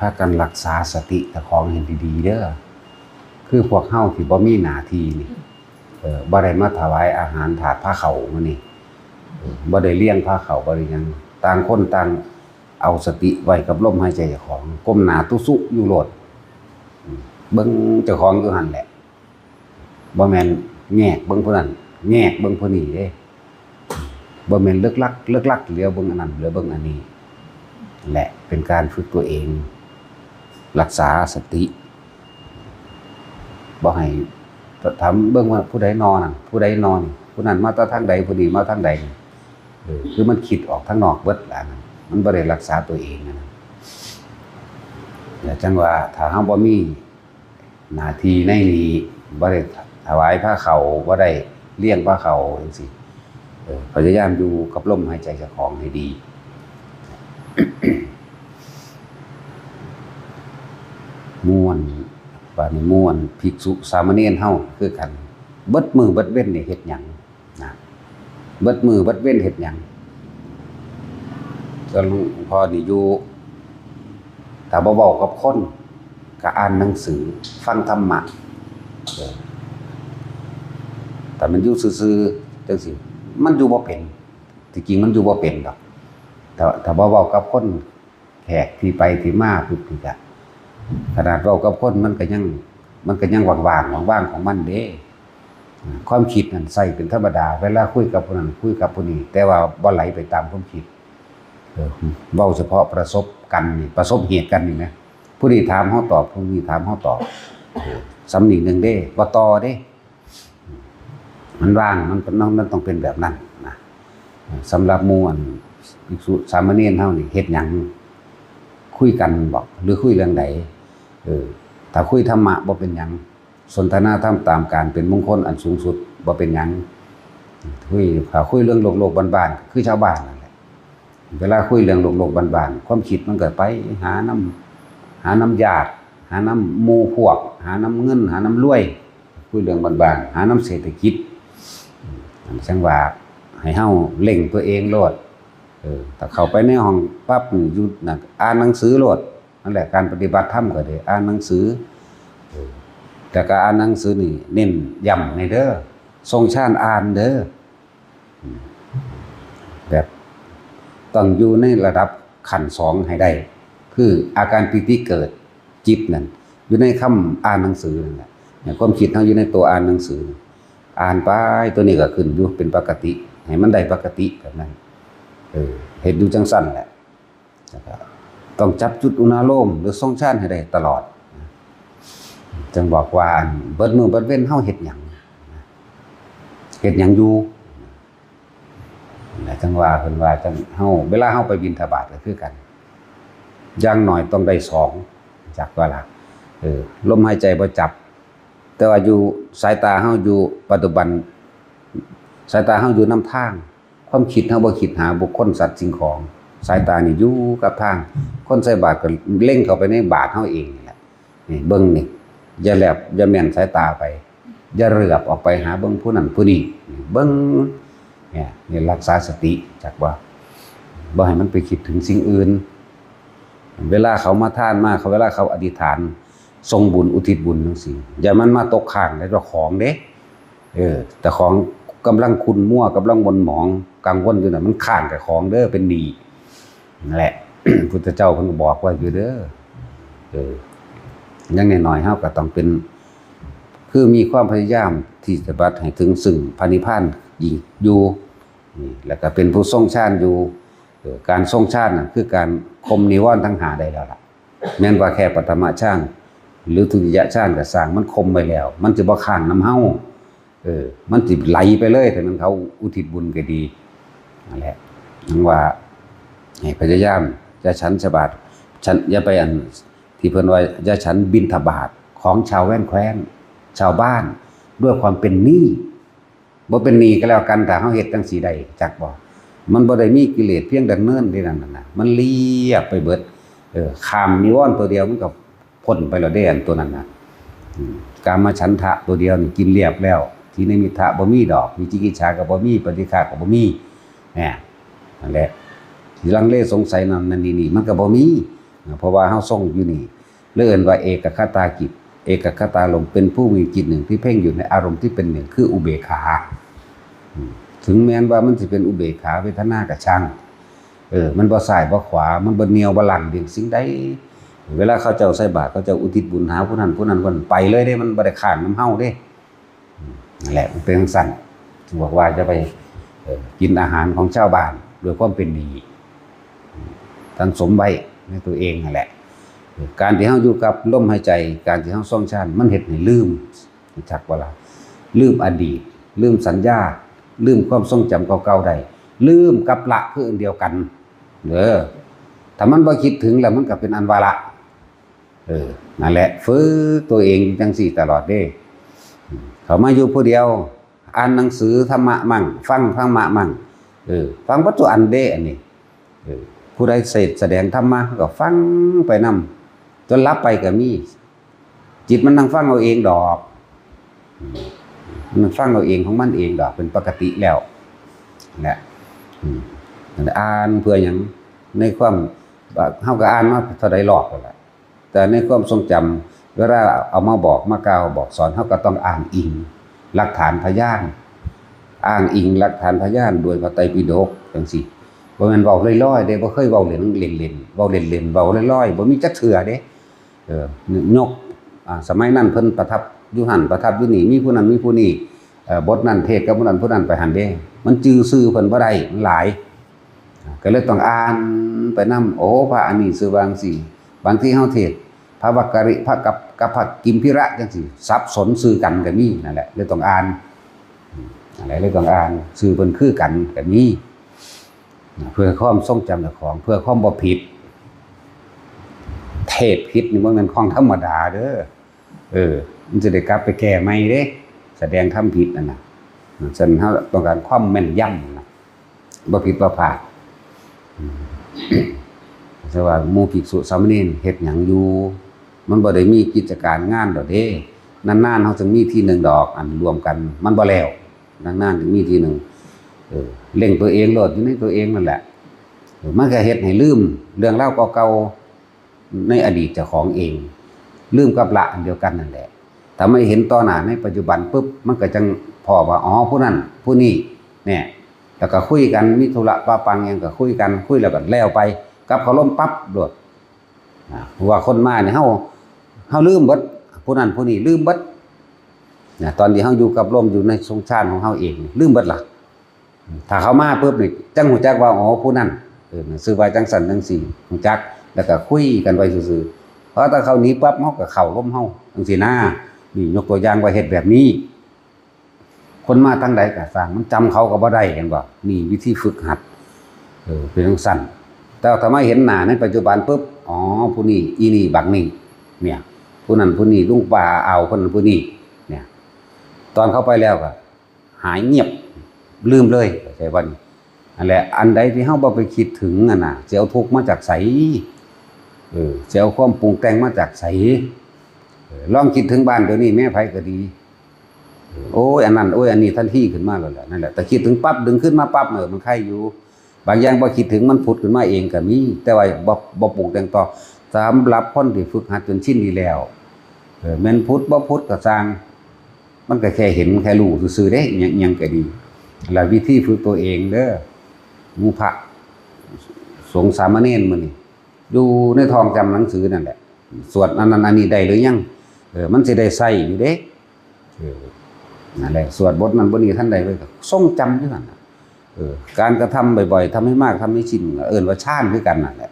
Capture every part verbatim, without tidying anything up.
พากันรักษาสติเจ้าของให้ดีๆเด้อ คือพวกเฮาที่บ่มีหน้าที่นี่ เออ บ่ได้มาถวายอาหารถาดพาเข้ามื้อนี้ เออ บ่ได้เรียงพาเข้า บ่ได้หยัง ต่างคนต่างเอาสติไว้กับลมหายใจเจ้าของ ก้มหน้าตุ๊สุอยู่โลด อืม เบิ่งเจ้าของอยู่หั่นแหละ บ่แม่นแงกเบิ่งผู้นั้น แงกเบิ่งผู้นี้เด้ บ่แม่นเลิกลัก เลิกลัก เหลียวเบิ่งอันนั้น เหลียวเบิ่งอันนี้ และเป็นการฝึกตัวเอง รักษาสติ บ่ให้ ถามเบิ่งว่าผู้ใดนอนั่น ผู้ใดนอนี่ ผู้นั้นมาแต่ทางใด ผู้นี้มาทางใดนี่ เออ คือมันคิดออกทางนอกเบิดล่ะนั่น มันบ่ได้รักษาตัวเองนั่นน่ะ แล้วจั่งว่าถ้าเฮาบ่มีหน้าที่ในนี้ บ่ได้ถวายพาเข้า บ่ได้เรียงพาเข้าจั่งซี้ เออ พยายามอยู่กับลมหายใจเจ้าของให้ดี ม่วน บาดนี้ม่วน ภิกษุสามเณรเฮาคือกัน เบิดมื้อเบิดเว็นนี่เฮ็ดหยัง นะ เบิดมื้อเบิดเว็นเฮ็ดหยัง ส่วนหลวงพ่อนี่อยู่ ถ้าบ่เว้ากับคน ก็อ่านหนังสือ ฟังธรรมะ เออ แต่มันอยู่ซื่อๆจั่งซี้ มันอยู่บ่เป็น ที่จริงมันอยู่บ่เป็นดอก ถ้า ถ้าบ่เว้ากับคน แขกที่ไปที่มาปุ๊บนี่ก็ ขนาดเว้ากับคนมันก็ยัง มันก็ยังว่างๆ ว่างๆ ของมันเด้ ความคิดนั่นใช้เป็นธรรมดา เวลาคุยกับผู้นั้น คุยกับผู้นี้ แต่ว่าบ่ไหลไปตามความคิด เออ เว้าเฉพาะประสบกันนี่ ประสบเหตุกันนี่นะ ผู้นี้ถามเฮาตอบ ผู้นี้ถามเฮาตอบ เออ สำนีหนึ่งเด้ บ่ต่อเด้ มันว่าง มัน มัน มันต้องเป็นแบบนั้นนะ สำหรับหมู่อันภิกษุสามเณรเฮานี่ เฮ็ดหยัง คุยกันบ่ หรือคุยเรื่องใด เออ ถ้าคุยธรรมะบ่เป็นหยัง สนทนาธรรมตามการเป็นมงคลอันสูงสุดบ่เป็นหยัง คุย ถ้าคุยเรื่องโลกๆ บ้านๆ คือชาวบ้านนั่นแหละ เวลาคุยเรื่องโลกๆ บ้านๆ ความคิดมันก็ไปหานำ หานำญาติ หานำหมู่พวก หานำเงิน หานำรวย คุยเรื่องบ้านๆ หานำเศรษฐกิจ อืม จั่งว่าให้เฮาเร่งตัวเองโลด เออ ถ้าเข้าไปในห้องปั๊บนี่ อยู่นั่น อ่านหนังสือโลด นั่นแหละ การปฏิบัติธรรมก็ได้อ่านหนังสือ เออ แต่การอ่านหนังสือนี่เน้นย้ำแน่เด้อ ทรงฌานอ่านเด้อ อืม แบบต้องอยู่ในระดับขั้นสองให้ได้ คืออาการปีติเกิดจิตนั่น อยู่ในคำอ่านหนังสือนั่นแหละ เนี่ย ความคิดเฮาอยู่ในตัวอ่านหนังสือ อ่านไป ตัวนี้ก็ขึ้นอยู่เป็นปกติ ให้มันได้ปกติแบบนั้น เออ เฮ็ดอยู่จั่งซั่นแหละ แล้วก็ต้องจับจุดอุณาโลมหรือทรงฌานให้ได้ตลอด จั่งบอกว่าอันเบิดมื้อเบิดเว็นเฮาเฮ็ดหยัง เฮ็ดหยังอยู่ นั่นแหละ จั่งว่าเพิ่นว่าจั่งเฮา เวลาเฮาไปบิณฑบาตก็คือกัน อย่างน้อยต้องได้สอง จักว่าล่ะ เออ ลมหายใจบ่จับ แต่ว่าอยู่ สายตาเฮาอยู่ปัจจุบัน สายตาเฮาอยู่นำทาง ความคิดเฮาบ่คิดหาบุคคลสัตว์สิ่งของ สายตานี่อยู่กับทาง คนใส่บาตรก็เล็งเข้าไปในบาตรเฮาเองนี่แหละ นี่เบิ่งนี่ อย่าแลบอย่าแม่นสายตาไป อย่าเหลือบออกไปหาเบิ่งผู้นั้นผู้นี้ นี่เบิ่ง เนี่ย นี่รักษาสติ จักว่า บ่ให้มันไปคิดถึงสิ่งอื่น เวลาเขามาทานมา เขา เวลาเขาอธิษฐาน ส่งบุญอุทิศบุญจั่งซี้ อย่ามันมาตกค้างในเจ้าของเด้ เออ เจ้าของกำลังขุ่นมัว กำลังหม่นหมอง กังวลอยู่น่ะ มันค้างเจ้าของเด้อ เป็นหนี้ นั่นแหละ พุทธเจ้าเพิ่นก็บอกไว้อยู่เด้อ เออ อย่างน้อยๆ เฮาก็ต้องเป็น คือมีความพยายามที่จะบัดให้ถึงซึ่งพระนิพพานยิ่งอยู่ นี่ แล้วก็เป็นผู้ทรงฌานอยู่ เออ การทรงฌานน่ะ คือการข่มนิวรณ์ทั้งห้าได้แล้วล่ะ แม่นว่าแค่ปฐมฌาน หรือทุติยฌานก็ซ่าง มันข่มไว้แล้ว มันจะบ่ค้างนำเฮา เออ มันสิไหลไปเลย ถ้ามันเขาอุทิศบุญก็ดี นั่นแหละ จั่งว่า ให้พยายาม อย่าฉันฉบาด ฉัน อย่าไปอัน ที่เพิ่นว่า อย่าฉันบิณฑบาตของชาวแว่นแคว้น ชาวบ้าน ด้วยความเป็นหนี้ บ่เป็นหนี้ก็แล้วกัน ถ้าเฮาเฮ็ดจั่งซี้ได้ จักบ่ มันบ่ได้มีกิเลสเพียงดำเนินเท่านั้นน่ะนะ มันเรียบไปเบิด เออ ข้ามนิวรณ์ตัวเดียวมันก็ พ้นไปแล้วเด้ อันตัวนั้นน่ะ อืม กามฉันทะตัวเดียวนี่กินเรียบแล้ว ถีนมิทธะบ่มีดอก วิจิกิจฉาก็บ่มี ปฏิฆะก็บ่มี เนี่ย นั่นแหละ สิลังเลสงสัยนั่นนั่นนี่นี่ มันก็บ่มี เพราะว่าเฮาทรงอยู่นี่ เลยเอิ้นว่าเอกัคคตาจิต เอกัคคตาลม เป็นผู้มีจิตหนึ่งที่เพ่งอยู่ในอารมณ์ที่เป็นหนึ่ง คืออุเบกขา อืม ถึงแม้นว่ามันสิเป็นอุเบกขาเวทนาก็ช่าง เออ มันบ่ซ้ายบ่ขวา มันบ่เหนี่ยวบ่ลั้งเรื่องสิ่งใด เวลาเขาเจ้าใส่บาตร เขาเจ้าอุทิศบุญหาผู้นั้นผู้นั้น ผู้นั้นไปเลยเด้ มันบ่ได้ค้างนำเฮาเด้ อืม นั่นแหละ มันเป็นจั่งซั้น บอกว่าจะไป เอ่อ กินอาหารของชาวบ้านด้วยความเป็นหนี้ อืม สังสมไว้ในตัวเองนั่นแหละ เออ การที่เฮาอยู่กับลมหายใจ การที่เฮาทรงฌาน มันเฮ็ดให้ลืม รู้จักบ่ล่ะ ลืมอดีต ลืมสัญญา ลืมความทรงจำเก่าๆได้ ลืมกับละคืออันเดียวกัน เด้อ ถ้ามันบ่คิดถึงแล้วมันก็เป็นอันว่าละ เออ นั่นแหละ ฝึกตัวเองจั่งซี้ตลอดเด้ อืม เข้ามาอยู่ผู้เดียว อ่านหนังสือธรรมะมั่ง ฟังธรรมะมั่ง เออ ฟังเบิดทุกอันเด้ อันนี้ เออ ผู้ใดเทศน์แสดงธรรมะก็ฟังไปนำ จนหลับไปก็มี จิตมันนั่งฟังเอาเองดอก อืม มันฟังเอาเองของมันเองดอก เป็นปกติแล้ว แหละ อืม อ่านเพื่อหยัง ในความ เฮาก็อ่านมาเท่าใดรอบแล้วล่ะ แต่ในความทรงจำ เวลาเอามาบอกมากล่าวบอกสอน เฮาก็ต้องอ้างอิงหลักฐานพยาน อ้างอิงหลักฐานพยานโดยพระไตรปิฎกจั่งซี้ บ่แม่นเว้าลอยๆเด้ บ่เคยเว้าเล่นๆ เว้าเล่นๆ เว้าลอยๆ บ่มีจักเทื่อเด้ เออ ยก อ่า สมัยนั้นเพิ่นประทับอยู่หั่น ประทับอยู่นี่ มีผู้นั้นมีผู้นี้ เอ่อ บทนั้นเทศน์กับผู้นั้นผู้นั้นไปหั่นเด้ มันจื่อชื่อเพิ่นบ่ได้ มันหลาย อ่า ก็เลยต้องอ่านไปนำ โอ้ พระอันนี้ชื่อว่าจั่งซี้ บางทีเฮาเทศน์ พระวักกะริ พระกับ กับพระกิมพีระจั่งซี้ สับสนชื่อกันก็มี นั่นแหละ เลยต้องอ่าน อืม นั่นแหละ เลยต้องอ่าน ชื่อเพิ่นคือกันก็มี เพื่อความทรงจำเจ้าของ เพื่อความบ่ผิด เทศน์ผิดนี่บ่แม่นของธรรมดาเด้อ เออ มันจะได้กลับไปแก้ใหม่เด้ แสดงธรรมผิดนั่นน่ะ ฉะนั้นเฮาต้องการความแม่นยำนะ บ่ผิดบ่พลาด อืม แต่ว่าหมู่ภิกษุสามเณรเฮ็ดหยังอยู่ มันบ่ได้มีกิจการงานดอกเด้ นานๆ เฮาจึงมีทีหนึ่งดอก อันรวมกัน มันบ่แล้ว นานๆ จึงมีทีหนึ่ง เออ เร่งตัวเองโลด อยู่ในตัวเองนั่นแหละ เออ มันก็เฮ็ดให้ลืมเรื่องราวเก่าๆ ในอดีตเจ้าของเอง ลืมกับละอันเดียวกันนั่นแหละ ถ้าไม่เห็นต่อหน้าในปัจจุบันปุ๊บ มันก็จั่งพ้อว่า อ๋อ ผู้นั้น ผู้นี้ เนี่ย แล้วก็คุยกัน มีธุระปะปังหยังก็คุยกัน คุยแล้วก็แล้วไป กลับเข้าร่มปั๊บโลด อ่า เพราะว่าคนมาเนี่ย เฮา เฮาลืมเบิด ผู้นั้นผู้นี้ลืมเบิด นะ ตอนที่เฮาอยู่กับร่ม อยู่ในทรงฌานของเฮาเอง ลืมเบิดล่ะ ถ้าเขามาปุ๊บนี่ จั่งฮู้จักว่า อ๋อ ผู้นั้น เออ ชื่อว่าจั่งซั้นจั่งซี้ ฮู้จัก แล้วก็คุยกันไปซื่อๆ เพราะถ้าเขาหนีปั๊บ เฮาก็เข้าร่มเฮา จั่งซี้นะ นี่ยกตัวอย่างว่าเฮ็ดแบบนี้ คนมาทางใดก็ซ่าง มันจำเขาก็บ่ได้ เห็นบ่ นี่วิธีฝึกหัด เออ เป็นจั่งซั้น แต่ถ้ามาเห็นหน้าในปัจจุบันปุ๊บ อ๋อ ผู้นี้ อีนี่ บักนี่ เนี่ย ผู้นั้นผู้นี้ ลุงป้าอาว ผู้นั้นผู้นี้ เนี่ย ตอนเขาไปแล้วก็หายเงียบ ลืมเลย เข้าใจบ่นี่ นั่นแหละ อันใดที่เฮาบ่ไปคิดถึงอะนะ สิเอาทุกข์มาจากไส เออ สิเอาความปรุงแต่งมาจากไส เออ ลองคิดถึงบ้านเดี๋ยวนี้แม่ ไผก็ดี โอ้ย อันนั้น โอ้ย อันนี้ ทันทีขึ้นมาแล้วแหละ นั่นแหละ แต่คิดถึงปั๊บ ดึงขึ้นมาปั๊บ เออ มันไคอยู่ บางอย่างบ่คิดถึง มันผุดขึ้นมาเองก็มี แต่ว่าบ่ บ่ปรุงแต่งต่อ สำหรับคนที่ฝึกหัดจนชินดีแล้ว เออ แม่นผุดบ่ผุดก็ซ่าง มันก็แค่เห็น แค่รู้ซื่อๆเด้ หยัง หยังก็ดี แล้ววิธีฝึกตัวเองเด้อ หมู่พระสงฆ์สามเณรมื้อนี้ อยู่ในท้องจำหนังสือนั่นแหละ สวดอันนั้นอันนี้ได้หรือยัง เออ มันสิได้ใช้อยู่เด้ เออ นั่นแหละ สวดบทนั้นบทนี้ทันได้ไว้ก็ทรงจำอยู่นั่นน่ะ เออ การกระทำบ่อยๆ ทำให้มาก ทำให้ชิน เอิ้นว่าฌานคือกันนั่นแหละ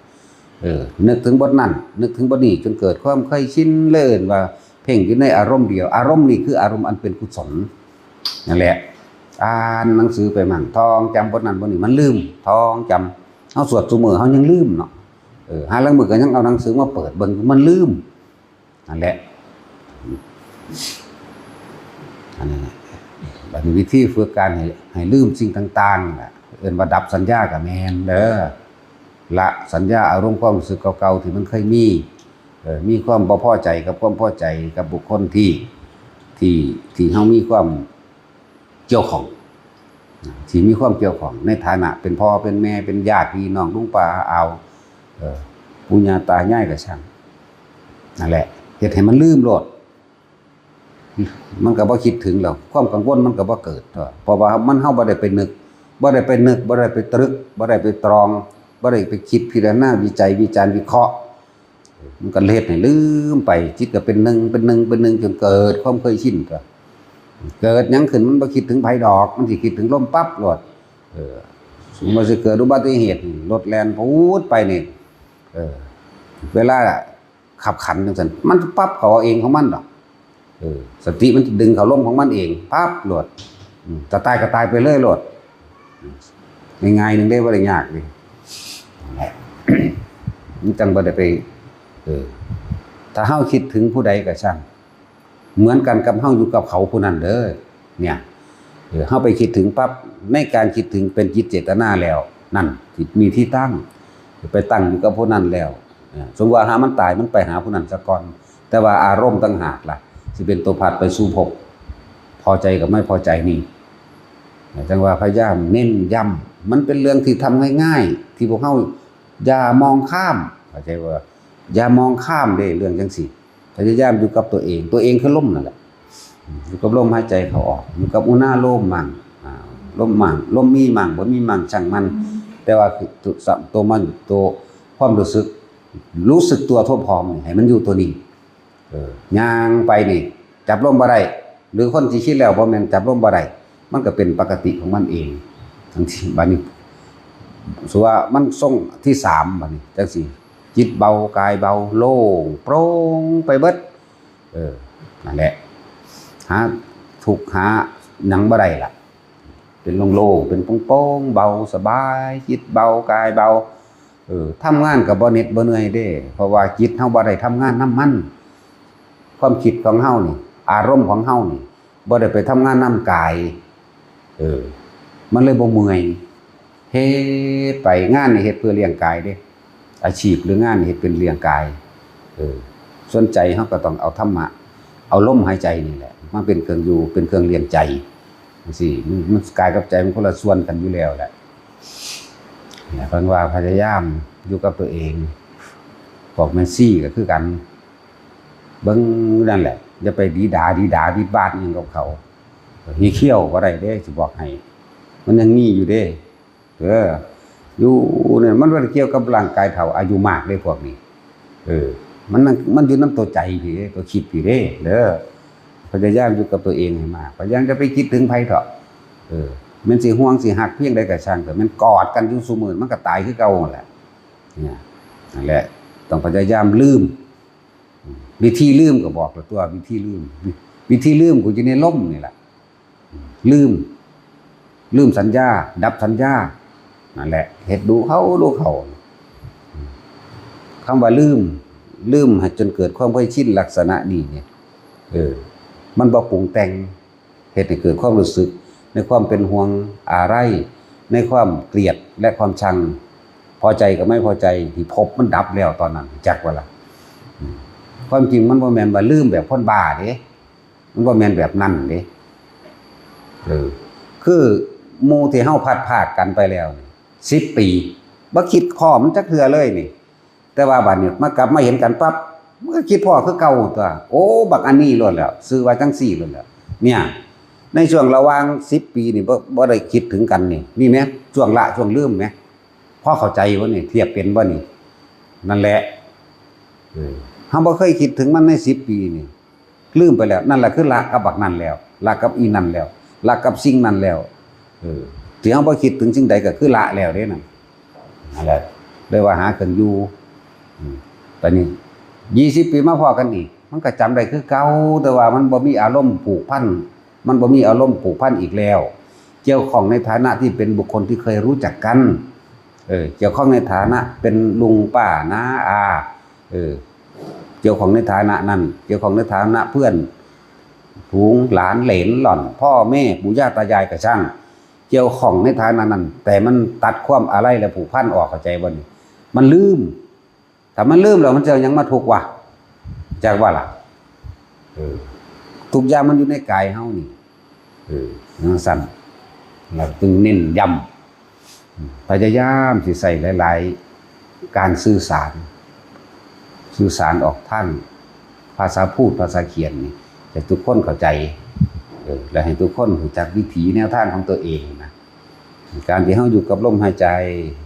เออ นึกถึงบทนั้น นึกถึงบทนี้ จนเกิดความเคยชิน เลยเอิ้นว่าเพ่งอยู่ในอารมณ์เดียว อารมณ์นี้คืออารมณ์อันเป็นกุศล นั่นแหละ อ่านหนังสือไปมั่ง ท่องจำบทนั้นบทนี้ มันลืม ท่องจำ เฮาสวดซุมื้อ เฮายังลืมเนาะ เออ ห่าลางมื้อก็ยังเอาหนังสือมาเปิดเบิ่ง มันลืม นั่นแหละ อันนี้ บัดนี้วิธีฝึกการให้ ให้ลืมสิ่งต่างๆ นั่นแหละ เอิ้นว่าดับสัญญาก็แม่นเด้อ ละสัญญาอารมณ์ความรู้สึกเก่าๆ ที่มันเคยมี เออ มีความบ่พอใจกับความพอใจกับบุคคลที่ ที่ ที่เฮามีความเกี่ยวข้อง ที่มีความเกี่ยวข้องในฐานะเป็นพ่อเป็นแม่ เป็นญาติพี่น้อง ลุงป้าอา เออ ปู่ย่าตายายก็ช่าง นั่นแหละ เฮ็ดให้มันลืมโลด มันก็บ่คิดถึงแล้ว ความกังวลมันก็บ่เกิด เพราะว่ามัน เฮาบ่ได้ไปนึก บ่ได้ไปนึก บ่ได้ไปตรึก บ่ได้ไปตรอง บ่ได้ไปคิดพิจารณาวิจัยวิจารณ์วิเคราะห์ มันก็เฮ็ดให้ลืมไป จิตก็เป็นหนึ่ง เป็นหนึ่ง เป็นหนึ่ง จนเกิดความเคยชิน ก็เกิดหยังขึ้นมันบ่คิดถึงไผดอก มันสิคิดถึงลมปั๊บโลด เออ สมมุติว่าสิเกิดอุบัติเหตุนี่ รถแล่นพูดไปนี่ เออ เวลาขับขันจังซั่น มันปั๊บเข้าเอาเองของมันดอก เออ สติมันจะดึงเข้าลมของมันเอง ปั๊บโลด อืม จะตายก็ตายไปเลยโลด อืม ง่ายๆหนึ่งเด้ บ่ได้ยากเด้ นั่นแหละ มันจังบ่ได้ไป เออ ถ้าเฮาคิดถึงผู้ใดก็ช่าง เหมือนกันกับเฮาอยู่กับเขาผู้นั้นเด้อ เนี่ย เออ เฮาไปคิดถึงปั๊บ ในการคิดถึงเป็นจิตเจตนาแล้ว นั่น จิตมีที่ตั้ง ไปตั้งอยู่กับผู้นั้นแล้ว เออ สมมุติว่าหามันตาย มันไปหาผู้นั้นซะก่อน แต่ว่าอารมณ์ต่างหากล่ะ สิเป็นตัวพาไปสู่ภพ พอใจกับไม่พอใจนี่ จังว่าพยายามเน้นย้ำ มันเป็นเรื่องที่ทำง่ายๆ ที่พวกเฮาอย่ามองข้าม เข้าใจบ่ อย่ามองข้ามเด้ เรื่องจังซี้ พยายามอยู่กับตัวเอง ตัวเองคือลมนั่นแหละ อยู่กับลมหายใจเข้าออก อยู่กับอุณาโลมมั่ง อ่า ลมมั่ง ลมมีมั่ง บ่มีมั่ง ช่างมัน แต่ว่าคือตัว ตัวมัน ตัวความรู้สึก รู้สึกตัวทั่วพร้อมนี่ ให้มันอยู่ตัวนี้ เออ ย่างไปนี่ จับลมบ่ได้ หรือคนที่คิดแล้วบ่แม่นจับลมบ่ได้ มันก็เป็นปกติของมันเอง จังซี้ บัดนี้ สมมุติว่ามันทรงที่สาม บัดนี้ จังซี้ จิตเบา กายเบา โล่งโปร่งไปเบิด เออ นั่นแหละ หาทุกข์หาหยังบ่ได้ล่ะ เป็นโล่งๆ เป็นโปร่งๆ เบาสบาย จิตเบา กายเบา เออ ทำงานก็บ่เหน็ดบ่เหนื่อยเด้ เพราะว่าจิตเฮาบ่ได้ทำงานนำมัน ความคิดของเฮานี่ อารมณ์ของเฮานี่ บ่ได้ไปทำงานนำกาย เออ มันเลยบ่เมื่อย เฮ็ดไป งานนี่เฮ็ดเพื่อเลี้ยงกายเด้ อาชีพหรืองานนี่เฮ็ดเป็นเลี้ยงกาย เออ ส่วนใจเฮาก็ต้องเอาธรรมะ เอาลมหายใจนี่แหละ มาเป็นเครื่องอยู่ เป็นเครื่องเลี้ยงใจ จังซี้ มัน มันกายกับใจมันคนละส่วนกันอยู่แล้วแหละ เนี่ย เพิ่นว่าพยายามอยู่กับตัวเอง พวกแม่ชีก็คือกัน เบิ่งนั่นแหละ อย่าไปดีดาดีดาดีดบาดอิหยังกับเขา มีเขี้ยวบ่ได้เด้ สิบอกให้ มันยังมีอยู่เด้ เออ อยู่เนี่ย มันบ่ได้เกี่ยวกับร่างกายเฒ่า อายุมากเด้พวกนี้ เออ มันนั่ง มันอยู่นำตัวใจพี้เด้ ตัวคิดพี้เด้ เด้อ พยายามอยู่กับตัวเองให้มาก พยายามจะไปคิดถึงไผเถาะ เออ แม่นสิห่วงสิฮักเพียงใดก็ช่างเถาะ แม่นกอดกันอยู่ซุมื้อ มันก็ตายคือเก่านั่นแหละ เนี่ย นั่นแหละ ต้องพยายามลืม วิธีลืมก็บอกแล้วตัว วิธีลืม วิธีลืมก็อยู่ในลมนี่แหละ ลืม ลืมสัญญา ดับสัญญา นั่นแหละ เฮ็ดดูเข้า ดูเข้า คำว่าลืม ลืมให้จนเกิดความเคยชินลักษณะนี้เนี่ย เออ มันบ่ปรุงแต่ง เฮ็ดให้เกิดความรู้สึก ในความเป็นห่วงอาลัย ในความเกลียดและความชัง พอใจกับไม่พอใจที่ภพมันดับแล้วตอนนั้น จักว่าล่ะ อืม ความจริงมันบ่แม่นว่าลืมแบบคนบ้าเด้ มันบ่แม่นแบบนั้นเด้ เออ คือหมู่ที่เฮาพลัดพรากกันไปแล้วนี่ สิบปี บ่คิดพ้อมันจักเทื่อเลยนี่ แต่ว่าบัดนี้มากลับมาเห็นกันปั๊บ มันก็คิดพ้อคือเก่าตัว โอ้ บักอันนี้โลดแล้ว ชื่อว่าจังซี่โลดแล้ว เนี่ย ในช่วงระหว่างสิบปีนี่บ่ บ่ได้คิดถึงกันนี่ มีไหม ช่วงละ ช่วงลืมไหม พอเข้าใจบ่นี่ เทียบเป็นบ่นี่ นั่นแหละ เออ เฮาบ่เคยคิดถึงมันในสิบปีนี่ ลืมไปแล้ว นั่นแหละคือละกับบักนั่นแล้ว ละกับอีนั่นแล้ว ละกับสิ่งนั้นแล้ว เออ ที่เฮาบ่คิดถึงสิ่งใดก็คือละแล้วเด้นั่น นั่นแหละ เลยว่าหาเครื่องอยู่ อืม บัดนี้ ยี่สิบปีมาพ้อกันอีก มันก็จำได้คือเก่า แต่ว่ามันบ่มีอารมณ์ผูกพัน มันบ่มีอารมณ์ผูกพันอีกแล้ว เกี่ยวข้องในฐานะที่เป็นบุคคลที่เคยรู้จักกัน เออ เกี่ยวข้องในฐานะเป็นลุงป้าน้าอา เออ เกี่ยวข้องในฐานะนั้น เกี่ยวข้องในฐานะเพื่อน ฝูงหลานเหลนหล่อน พ่อแม่ปู่ย่าตายายก็ช่าง เกี่ยวข้องในฐานะนั้น แต่มันตัดความอาลัยและผูกพันออก เข้าใจบ่นี่ มันลืม ถ้ามันลืมแล้วมันจะยังมาทุกข์วะ จักว่าล่ะ เออ ทุกอย่างมันอยู่ในกายเฮานี่ เออ จังซั่น เราจึงเน้นย้ำ พยายามสิใส่หลายๆ การสื่อสาร สื่อสารออกทางภาษาพูดภาษาเขียนนี่ ให้ทุกคนเข้าใจ เออ และให้ทุกคนรู้จักวิถีแนวทางของตัวเองนะ การที่เราอยู่กับลมหายใจ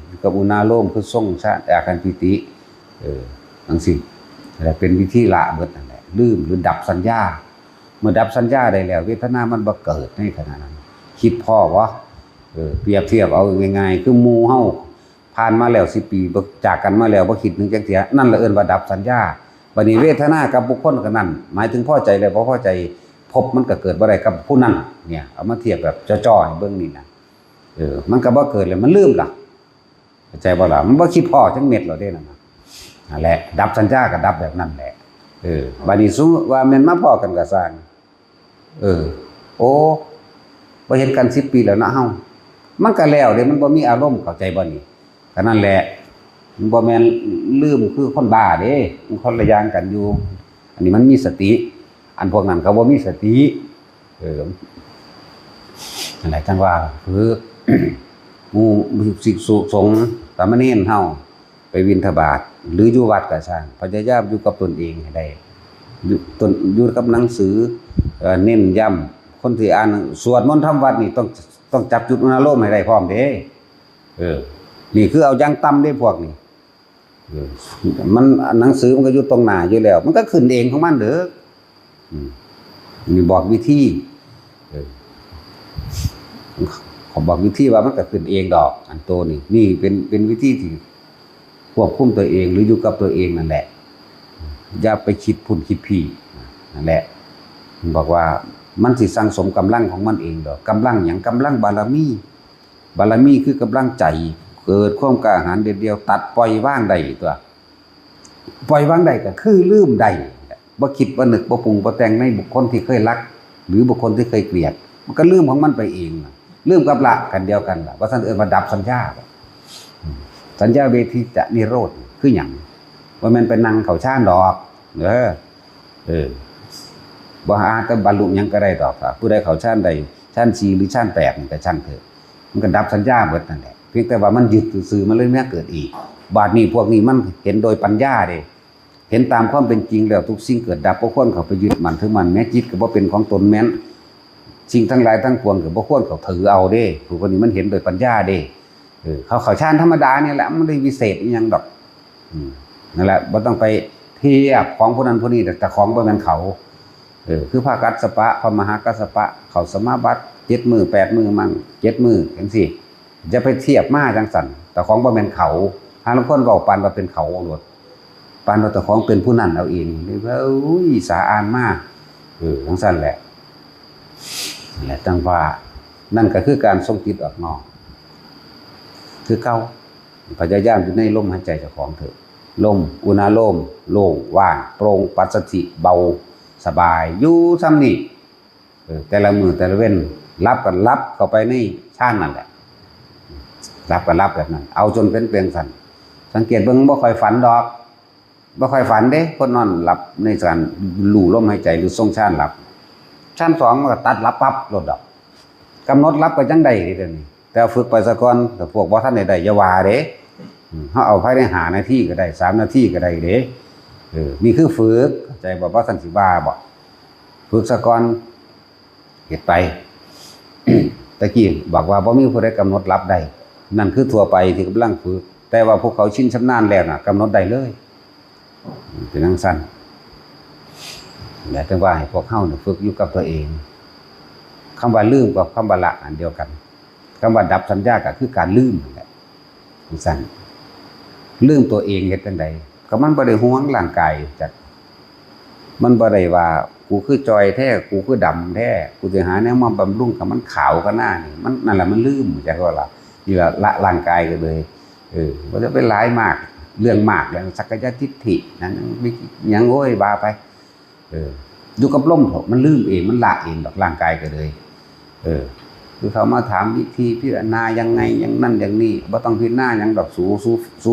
อยู่กับอุณาโลม คือทรงฌาน อาคันปิติ เออ จั่งซี้ และเป็นวิธีละเบิดนั่นแหละ ลืมหรือดับสัญญา เมื่อดับสัญญาได้แล้ว เวทนามันบ่เกิดในขณะนั้น คิดพ้อบ่ เออ เปรียบเทียบเอาง่ายๆ คือหมู่เฮาผ่านมาแล้วสิบปี บ่ จากกันมาแล้ว บ่คิดถึงจักเทื่อ นั่นละเอิ้นว่าดับสัญญา บัดนี้เวทนากับบุคคลก็นั่น หมายถึงพอใจแล้วบ่พอใจ ภพมันก็เกิดบ่ได้กับผู้นั้น เนี่ย เอามาเทียบแบบจ่อๆ ให้เบิ่งนี่นะ เออ มันก็บ่เกิดแล้ว มันลืมล่ะ เข้าใจบ่ล่ะ มันบ่คิดพ้อจักเม็ดแล้วเด้นั่นน่ะ นั่นแหละ ดับสัญญาก็ดับแบบนั้นแหละ เออ บัดนี้สมมุติว่าแม่นมาพ้อกันก็ซ่าง เออ โอ้ บ่เห็นกันสิบปีแล้วเนาะเฮา มันก็แล้วเด้ มันบ่มีอารมณ์ เข้าใจบ่นี่ ก็นั่นแหละ มันบ่แม่นลืมคือคนบ้าเด้ มันคนละอย่างกันอยู่ อันนี้มันมีสติ อันพวกนั้นเขาบ่มีสติ เออ นั่นแหละจั่งว่า คือ หมู่ภิกษุสงฆ์สามเณรเฮา ไปบิณฑบาต หรืออยู่วัดก็ซ่าง พยายามอยู่กับตนเองให้ได้ อยู่ตน อยู่กับหนังสือ เอ่อ เน้นย้ำ คนที่อ่านสวดมนต์ทำวัดนี่ต้อง ต้องจับจุดอุณาโลมให้ได้พร้อมเด้ เออ นี่คือเอาอย่างต่ำเด้พวกนี้ เออ มัน หนังสือมันก็อยู่ตรงหน้าอยู่แล้ว มันก็ขึ้นเองของมันเด้อ อืม นี่บอกวิธี เออ เขาบอกวิธีว่ามันก็ขึ้นเองดอก อันโตนี่ นี่เป็น เป็นวิธีที่ควบคุมตัวเอง หรืออยู่กับตัวเองนั่นแหละ อย่าไปคิดพุ่นคิดพี้ นั่นแหละ บอกว่ามันสิสั่งสมกำลังของมันเองดอก กำลังหยัง กำลังบารมี บารมีคือกำลังใจ เกิดความกล้าหาญเด็ดเดี่ยว ตัดปล่อยวางได้ตั๊ว ปล่อยวางได้ก็คือลืมได้ บ่คิดบ่นึกบ่ปรุงบ่แต่งในบุคคลที่เคยรัก หรือบุคคลที่เคยเกลียด มันก็ลืมของมันไปเองน่ะ ลืมกับละกันเดียวกันล่ะ ว่าซั่นเอิ้นว่าดับสัญญา อืม สัญญาเวทิตะนิโรธคือหยัง บ่แม่นไปนั่งเข้าฌานดอก เออ เออ บ่หาแต่บรรลุหยังก็ได้ดอก ถ้าผู้ใดเข้าฌานได้ ฌานสี่หรือฌานแปดนี่ก็ช่างเถอะ มันก็ดับสัญญาเบิดนั่นแหละ เพียงแต่ว่ามันยึดซื่อๆ มันเลยมาเกิดอีก บาดนี้พวกนี้มันเห็นโดยปัญญาเด้ เห็นตามความเป็นจริงแล้วทุกสิ่งเกิดดับ บ่ควรเข้าไปยึดมั่นถือมั่น แม้จิตก็บ่เป็นของตนแม้น สิ่งทั้งหลายทั้งปวงก็บ่ควรเข้าถือเอาเด้ ผู้คนนี้มันเห็นโดยปัญญาเด้ เออ เขาเข้าฌานธรรมดานี่แหละ มันบ่ได้วิเศษอิหยังดอก อืม นั่นแหละ บ่ต้องไปเทียบของผู้นั้นผู้นี้ แต่ของบ่แม่นเขา เออ คือพระกัสสปะ พระมหากัสสปะ เข้าสมาบัติเจ็ดมื้อแปดมื้อมั่ง เจ็ดมื้อจั่งซี้ อย่าไปเทียบมาจั่งซั่น แต่ของบ่แม่นเขา หาลางคนเว้าปานว่าเป็นเขาโลด ปานว่าเจ้าของเป็นผู้นั้นเอาเอง เอ้ย สาอ่านมา เออ จั่งซั่นแหละ นั่นแหละ จั่งว่า นั่นก็คือการส่งจิตออกนอก คือเก่า พยายามอยู่ในลมหายใจเจ้าของเถอะ ลม อุณาโลม โล่ง ว่าง โปร่ง ปัสสัทธิ เบา สบาย อยู่ส่ำนี้ เออ แต่ละมื้อแต่ละเว็น หลับก็หลับเข้าไปในฌานนั่นแหละ หลับก็หลับแบบนั้น เอาจนเป็นเปลียงซั่น สังเกตเบิ่ง บ่ค่อยฝันดอก บ่ค่อยฝันเด้ คนนอนหลับในการรู้ลมหายใจหรือทรงฌานหลับ ฌานสองมันก็ตัดหลับปั๊บโลดดอก กำหนดหลับก็ยังได้เด้เดี๋ยวนี้ แต่ฝึกไปซะก่อน แต่พวกบ่ทันได้ได้อย่าว่าเด้ อืม เฮาเอาภายในห้านาทีก็ได้ สามนาทีก็ได้เด้ เออ นี่คือฝึก เข้าใจบ่ บ่ทันสิว่าบ่ ฝึกซะก่อน เฮ็ดไป ตะกี้บอกว่าบ่มีผู้ใดกำหนดหลับได้ นั่นคือทั่วไปที่กำลังฝึก แต่ว่าพวกเขาชินชำนาญแล้วน่ะ กำหนดได้เลย เป็นจั่งซั่น และถึงว่าให้พวกเฮาเนี่ยฝึกอยู่กับตัวเอง คำว่าลืมกับคำว่าละอันเดียวกัน คำว่าดับสัญญาก็คือการลืมนั่นแหละ จั่งซั่น ลืมตัวเองเฮ็ดจั่งใด ก็มันบ่ได้ห่วงร่างกายจัก มันบ่ได้ว่า กูคือจ่อยแท้ กูคือดำแท้ กูสิหาแนวมาบำรุงให้มันขาวกว่าหน้านี่ มัน นั่นแหละมันลืม จักว่าล่ะ นี่ล่ะละร่างกายก็เลย เออ บ่จะไปหลายมาก เรื่องมาก เรื่องสักกายทิฏฐิ หยัง หยัง โอ้ย ว่าไป เออ อยู่กับลมเถาะ มันลืมเอง มันละเองดอก ร่างกายก็เลย เออ คือเขามาถามวิธีพิจารณายังไง อย่างนั้นอย่างนี้ บ่ต้องพิจารณาหยังดอก สู สู สู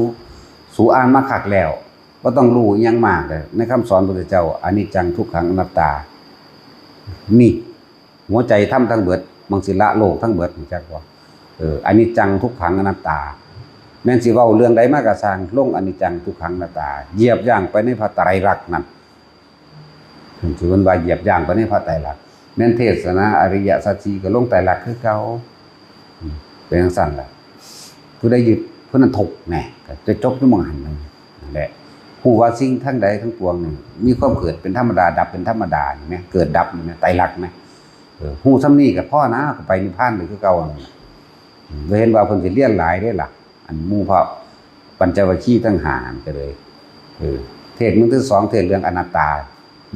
สูอ่านมาคักแล้ว บ่ต้องรู้อิหยังมากเลย ในคำสอนพระพุทธเจ้า อนิจจัง ทุกขัง อนัตตา นี่ หัวใจธรรมทั้งเบิด มันสิละโลกทั้งเบิด รู้จักบ่ เออ อนิจจัง ทุกขัง อนัตตา แม่นสิเว้าเรื่องใดมาก็ซ่าง ลงอนิจจังทุกขังอนัตตา เหยียบย่างไปในพระไตรลักษณ์นั่น เพิ่นสิเพิ่นว่าเหยียบย่างไปในพระไตรลักษณ์ แม่นเทศนาอริยสัจสี่ก็ลงไตรลักษณ์คือเก่า อืม เป็นจั่งซั้นล่ะ ผู้ใดยึดผู้นั้นทุกข์แหน่ ก็จะจบอยู่หม่องหั้นนั่นแหละ ฮู้ว่าสิ่งทั้งใดทั้งปวงนี่มีความเกิดเป็นธรรมดา ดับเป็นธรรมดา นี่แหม เกิดดับนี่แหม ไตรลักษณ์แหม เออ ฮู้ส่ำนี้ก็พอนะ ก็ไปนิพพานได้คือเก่านั่นล่ะ อืม บ่เห็นว่าเพิ่นสิเรียนหลายเด้ล่ะ อันหมู่พระปัญจวัคคีย์ทั้งห้านั่นก็เลย เออ เทศน์มื้อที่สอง เทศน์เรื่องอนัตตา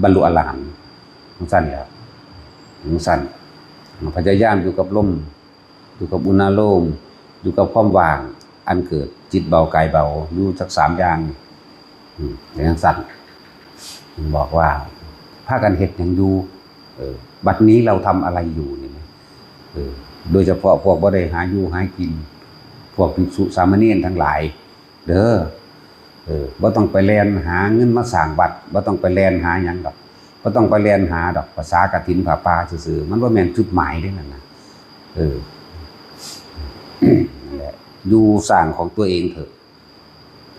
บรรลุอรหันต์ จั่งซั้นแหล้ว จั่งซั้น พยายามอยู่กับลม อยู่กับอุณาโลม อยู่กับความว่าง อันเกิดจิตเบากายเบา อยู่สักสามอย่าง อืม อย่างซั้น บอกว่า พากันเฮ็ดหยังอยู่ เออ บัดนี้เราทำอะไรอยู่นี่นะ เออ โดยเฉพาะพวกบ่ได้หาอยู่หากิน พวกภิกษุสามเณรทั้งหลาย เด้อ เออ บ่ต้องไปแล่นหาเงินมาสร้างวัด บ่ต้องไปแล่นหาหยังดอก บ่ต้องไปแล่นหาดอก ภาษากฐินผ้าป่าซื่อๆ มันบ่แม่นจุดหมายเด้นั่นน่ะ เออ นั่นแหละ อยู่สร้างของตัวเองเถอะ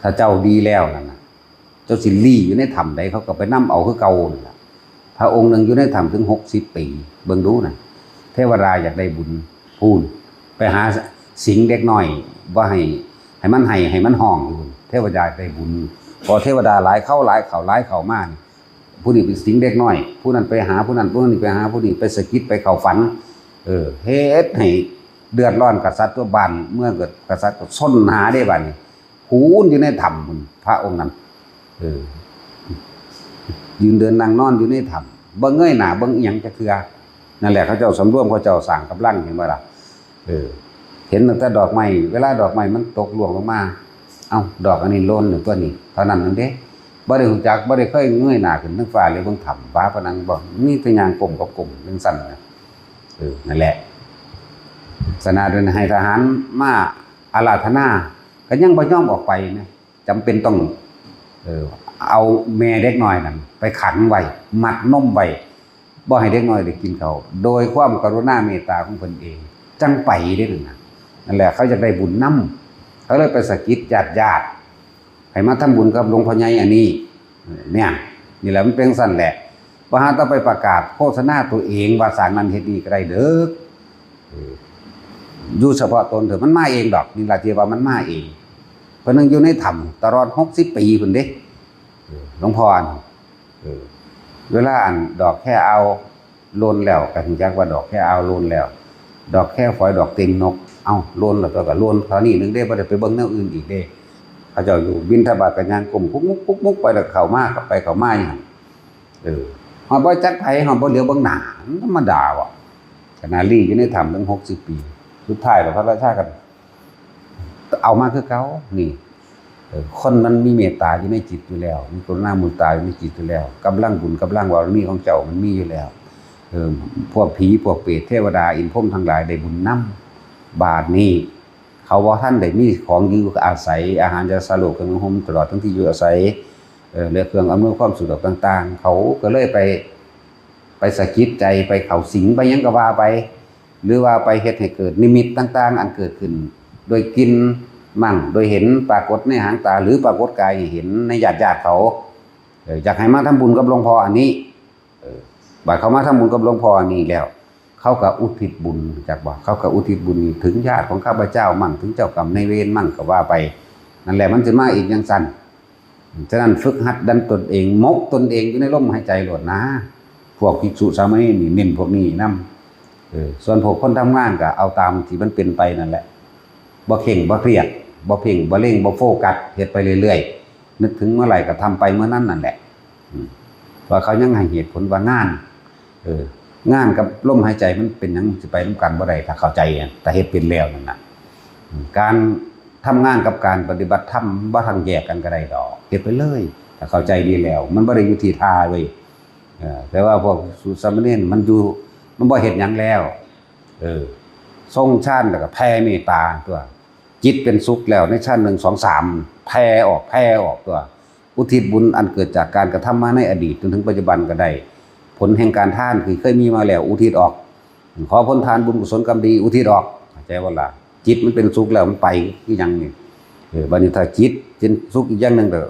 ถ้าเจ้าดีแล้วนั่นน่ะ เจ้าสิลี้อยู่ในถ้ำใด เขาก็ไปนำเอาคือเก่านั่นล่ะ พระองค์หนึ่งอยู่ในถ้ำถึงหกสิบปี เบิ่งดูน่ะ เทวดาอยากได้บุญ พู้น ไปหาสิงเด็กน้อย บ่ให้ ให้มันไห้ ให้มันฮ้องอยู่ เทวดาอยากได้บุญ พอเทวดาหลายเข้า หลายเข้า หลายเข้ามานี่ ผู้นี้ไปสิงเด็กน้อย ผู้นั้นไปหาผู้นั้น ผู้นี้ไปหาผู้นี้ ไปสะกิด ไปเข้าฝัน เออ เฮ็ดให้เดือดร้อนกษัตริย์ทั่วบ้านเมือง เกิดกษัตริย์ก็ซนหาเด้บัดนี้ พู้นอยู่ในถ้ำพู้น พระองค์นั้น เออ ยืนเดินนั่งนอนอยู่ในถ้ำ บ่เงยหน้าเบิ่งอิหยังจักเทื่อ นั่นแหละ เขาเจ้าสำรวม เขาเจ้าสร้างกำลัง เห็นบ่ล่ะ เออ เห็นตั้งแต่ดอกไม้ เวลาดอกไม้มันตกร่วงลงมา เอ้า ดอกอันนี้หล่นอยู่ตัวนี้ เท่านั้นนั่นเด้ บ่ได้รู้จัก บ่ได้เคยเงยหน้าขึ้นเทิงฟ้าเลยเบิ่งถ้ำ ฝาผนังบ่ มีแต่ย่างก้มกับก้มจั่งซั้นน่ะ เออ นั่นแหละ ขนาดนั้นให้ทหารมาอาราธนา ก็ยังบ่ยอมออกไปนะ จำเป็นต้อง เออ เอาแม่เด็กน้อยนั่นไปขังไว้ มัดนมไว้ บ่ให้เด็กน้อยได้กินข้าว โดยความกรุณาเมตตาของเพิ่นเอง จั่งไปเด้นั่นน่ะ นั่นแหละ เขาอยากได้บุญนำ เขาเลยไปสะกิดญาติๆ ให้มาทำบุญกับหลวงพ่อใหญ่อันนี้ เนี่ย นี่แหละมันเป็นจั่งซั้นแหละ บ่หาต้องไปประกาศโฆษณาตัวเองว่าสร้างนั่นเฮ็ดนี่ก็ได้เด้อ เออ อยู่เฉพาะตนเถอะ มันมาเองดอก นี่ล่ะที่ว่ามันมาเอง เพิ่นยังอยู่ในถ้ำตลอดหกสิบปีพู้นเด้ เออ หลวงพ่อน่ะ เออ เวลาอันดอกแค่เอาหล่นแล้ว ก็รู้จักว่าดอกแค่เอาหล่นแล้ว ดอกแค่ฝอย ดอกตีนนก เอ้า หล่นแล้วตัวก็หล่นเท่านี้นึงเด้ บ่ได้ไปเบิ่งแนวอื่นอีกเด้ เขาเจ้าอยู่บิณฑบาตก็ย่างก้มกุกมุกกุกมุกไป แล้วเข้ามา เข้าไปเข้ามาอยู่หั่น เออ ฮอดบ่จักไผ ฮอดบ่เหลียวเบิ่งหน้า มันธรรมดาว่ะ ขนาดลี้อยู่ในถ้ำตั้งหกสิบปี สุดท้ายแล้วพระราชาก็เอามาคือเก่า นี่ เออ คนมันมีเมตตาอยู่ในจิตอยู่แล้ว มีกรุณามุตตาอยู่ในจิตอยู่แล้ว กำลังบุญกำลังบารมีของเจ้ามันมีอยู่แล้ว เออ พวกผีพวกเปรตเทวดาอินทร์พรหมทั้งหลายได้บุญนำ บาดนี้ เขาบ่ทันได้มีของอยู่อาศัย อาหารยาสาโรค เครื่องนุ่งห่ม ตลอดทั้งที่อยู่อาศัย เออ และเครื่องอำนวยความสะดวกต่างๆ เขาก็เลยไป ไปสะกิดใจ ไปเข้าสิง ไปหยังก็ว่าไป หรือว่าไปเฮ็ดให้เกิดนิมิตต่างๆ อันเกิดขึ้น โดยกลิ่นมั่ง โดยเห็นปรากฏในหางตา หรือปรากฏกายให้เห็นในญาติๆ เขา เออ อยากให้มาทำบุญกับหลวงพ่ออันนี้ เออ บัดเขามาทำบุญกับหลวงพ่ออันนี้แล้ว เขาก็อุทิศบุญ จักบ่ เขาก็อุทิศบุญนี้ถึงญาติของข้าพเจ้ามั่ง ถึงเจ้ากรรมนายเวรมั่งก็ว่าไป นั่นแหละ มันสิมาเองจั่งซั้น ฉะนั้นฝึกหัดดันตนเอง หมกตนเองอยู่ในลมหายใจโลดนะ พวกภิกษุสามเณรนี่เน้นพวกนี้นำ เออ ส่วนพวกคนทำงานก็เอาตามที่มันเป็นไปนั่นแหละ บ่เคร่งบ่เครียด บ่เพ่งบ่เล็ง บ่โฟกัส เฮ็ดไปเรื่อยๆ นึกถึงเมื่อไหร่ก็ทำไปเมื่อนั้นนั่นแหละ อืม ว่าเขายังให้เหตุผลว่างาน เออ งานกับลมหายใจมันเป็นหยังสิไปนำกันบ่ได้ ถ้าเข้าใจอะ ถ้าเฮ็ดเป็นแล้วนั่นน่ะ อืม การทำงานกับการปฏิบัติธรรมบ่ต้องแยกกันก็ได้ดอก เฮ็ดไปเลย ถ้าเข้าใจดีแล้ว มันบ่ได้อยู่ที่ท่าเว้ย เออ แต่ว่าพวกสามเณรมันอยู่ มันบ่เฮ็ดหยังแล้ว เออ ทรงฌานแล้วก็แผ่เมตตาตัว จิตเป็นสุขแล้วในฌานหนึ่ง สอง สาม แผ่ออก แผ่ออกตัว อุทิศบุญอันเกิดจากการกระทำมาในอดีตจนถึงปัจจุบันก็ได้ ผลแห่งการทานที่เคยมีมาแล้วอุทิศออก ขอผลทานบุญกุศลกรรมดีอุทิศออก เข้าใจบ่ล่ะ จิตมันเป็นสุขแล้วมันไปคือหยังนี่ เออ บัดนี้ถ้าจิตเป็นสุขอีกอย่างหนึ่งก็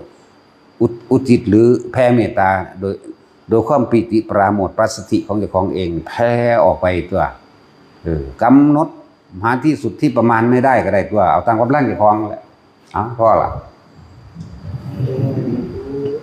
อุทิศ อุทิศหรือแผ่เมตตา โดย โดยความปีติปราโมทย์ปัสสัทธิของเจ้าของเอง แผ่ออกไปตัว เออกำหนดหาที่สุดที่ประมาณไม่ได้ก็ได้ตัว เอาตามกำลังเจ้าของแหละ เอาพอละ